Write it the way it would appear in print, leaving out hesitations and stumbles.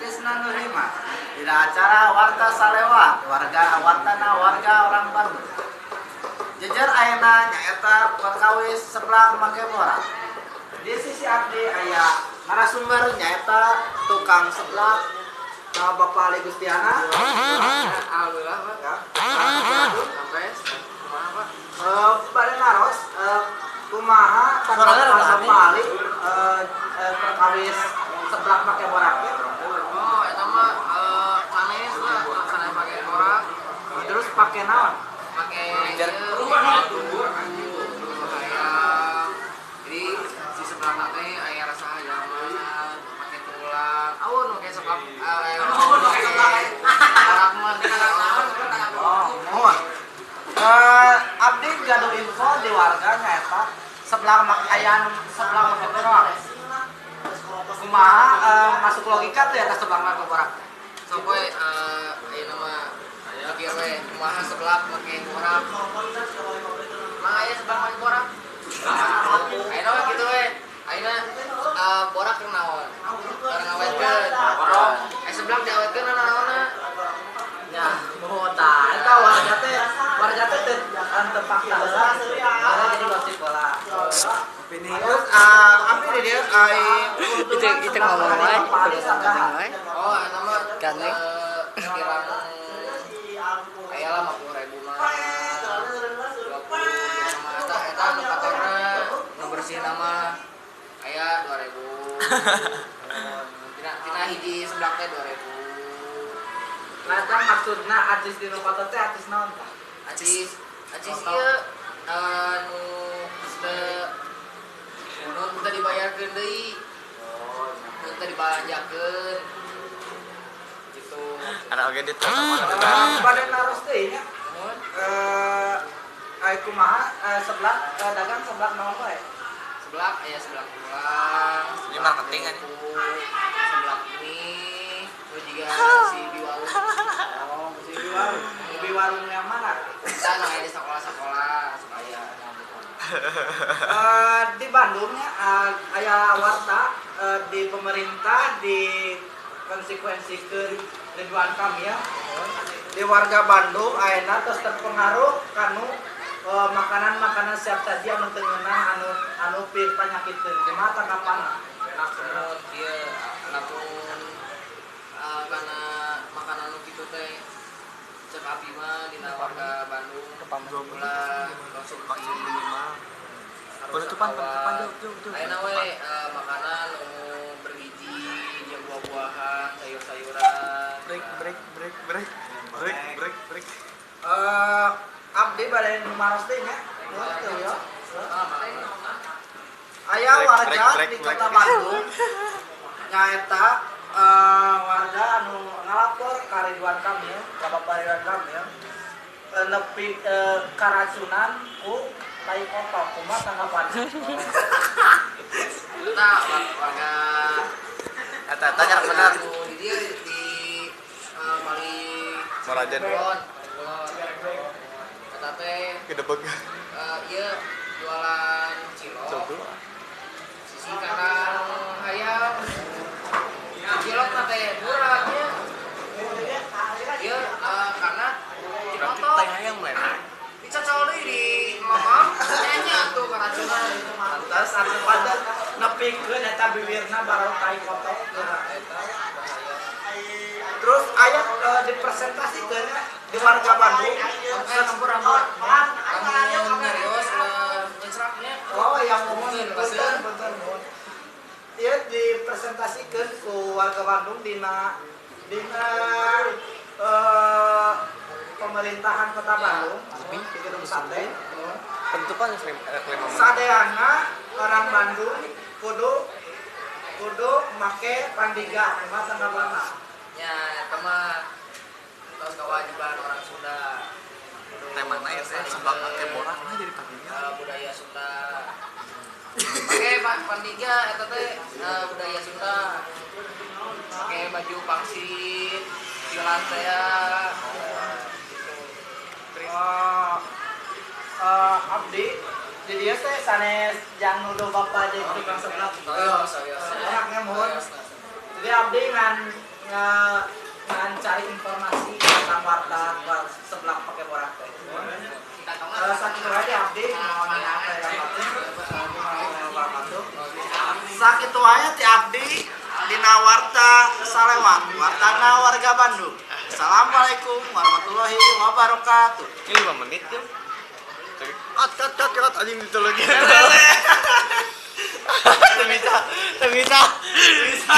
Krisna Nurhima. Dina acara Warta Salewa, warga wartana warga orang Bandung. Jejer ayeuna nyaeta perkawis seblak make borak. Di sisi abdi aya narasumber nyaeta tukang seblak, Bapak Ali Gustiana. Alhamdulillah, Pak. Ya. Sampai kumaha, Pak? Bade naros, kumaha tanggapan Bapak Ali perkawis seblak make borak teh? Oh, eta mah sanes lah, sanes pake borak. Terus pake naon? Pake ieu hayam. Jadi si seblak teh aya rasa hayaman, pake tulang. Aweun make seblak Aweun make seblak. Borak mah. Oh, mohon. Abdi gaduh info di warga nyaeta seblak aya anu seblak make borak. Kumaha masuk logika tuh ya seblak make borak? Sok we ayeuna mah mikir we kumaha seblak make borak. Mang aya seblak make borak? Ayeuna mah kitu we. Ayeuna borak keur naon? Keur ngawetkeun. Eh, seblak diawetkeun naonna? Ya, mohon tah. Eta warga teh teu teu fakta heula. Karena jadi gosip heula. Terus abdi di dieu ai Itu ngomong wae, Bapak Ali itu sabaraha? ngomong wae. Oh, eta mah Gandeng. Kirang aya lah 50.000 mah. 20 sama eta eta anu kotorna, nu bersihna mah aya 2000. Tina tina hiji seblak teh 2000. Nah, eta maksudna acis di nu kotor teh acis naon tah? Acis acis ieu nu teu nu teu dibayarkeun deui, nu teu dibalanjakeun. Gitu. Ada oge di sama. Bade naros deui nya. Nuhun. Ai kumaha seblak dagang seblak naon wae? Seblak aya seblak tulang, Ini marketing aja. Seblak mie, terus juga si biwarung. Oh, si warung. Di warung yang mana? Kita nu aya di sekolah-sekolah supaya Di Bandungnya aya warta di pemerintah di konsekuensikeun Ridwan Kamil di warga Bandung ayeuna terus terpengaruh kanu makanan-makanan siap saji anu teu ngeunah anu anu panyakiteun. Kumaha tanggapan? Lamun ieu lamun kana makanan nu kitu teh cek abdi mah dina warga Bandung ulah konsumsi. Penutupan, penutupan, jauh, jauh, jauh. Ayeuna we makanan nu bergizi jeung buah-buahan, sayur-sayuran. Break, break, break, break, break, break, break. Abdi bade naros deui nya. Nuhun teu ya. Ah, Aya Break, warga break, break, di break. kota Bandung nyaeta warga anu ngalapor ka Ridwan Kamil, ka Bapak Ridwan Kamil, nepi karacunan ku tai kotok. Kumaha tanggapan? Eta warga Eta eta nyarak bener. anu di dieu di paling Marajan. kulon, paling kulon. Eta teh Gedebeg. Ieu jualan cilok. Coba. Sisi kanan hayam. Cilok mah teh murahnya. Ieu karena Berarti dipotong. tai hayam lain. Dicocol deui di mamam, nya tuh keracunan. Pantes atuh pada nepikeun eta bibirna barau tai kotok. Nah, eta bahaya. Terus aya dipresentasikeun di warga Bandung. Ampura, ampura. Lamun nyarios ulah nyecraknya. Oh, yang ngomong Punten, punten, punten, nuhun. Ieu dipresentasikeun ku warga Bandung dina dina pemerintahan Kota Bandung di Gedung Sate. Penutupan kelima menit. Sadayana orang Bandung kudu kudu make pandiga, kumaha tanggapanna? Ya, eta mah tos kewajiban orang Sunda. Kudu Temana ya teh seblak make borak nah jadi pandiga. Budaya Sunda. Pakai Pak Pandiga eta teh budaya Sunda. Pakai baju pangsit, silat teh ya. Gitu. Abdi di dieu teh sanes jang nuduh bapak jadi tukang seblak. Sawios, sawios. Orangnya mohon. Sawios. Jadi abdi ngan Ngan cari informasi tentang warta seblak pakai borak teh. Sakitu wae abdi, mohon maaf lahir dan batin. Assalamualaikum warahmatullahi wabarakatuh. Sakitu wae ti abdi dina warta salewat, wartana warga Bandung. Assalamualaikum warahmatullahi wabarakatuh. Ini 5 menit ya. Cut, cut, cut, cut, anjing itu lagi. Teu bisa, teu bisa, teu bisa.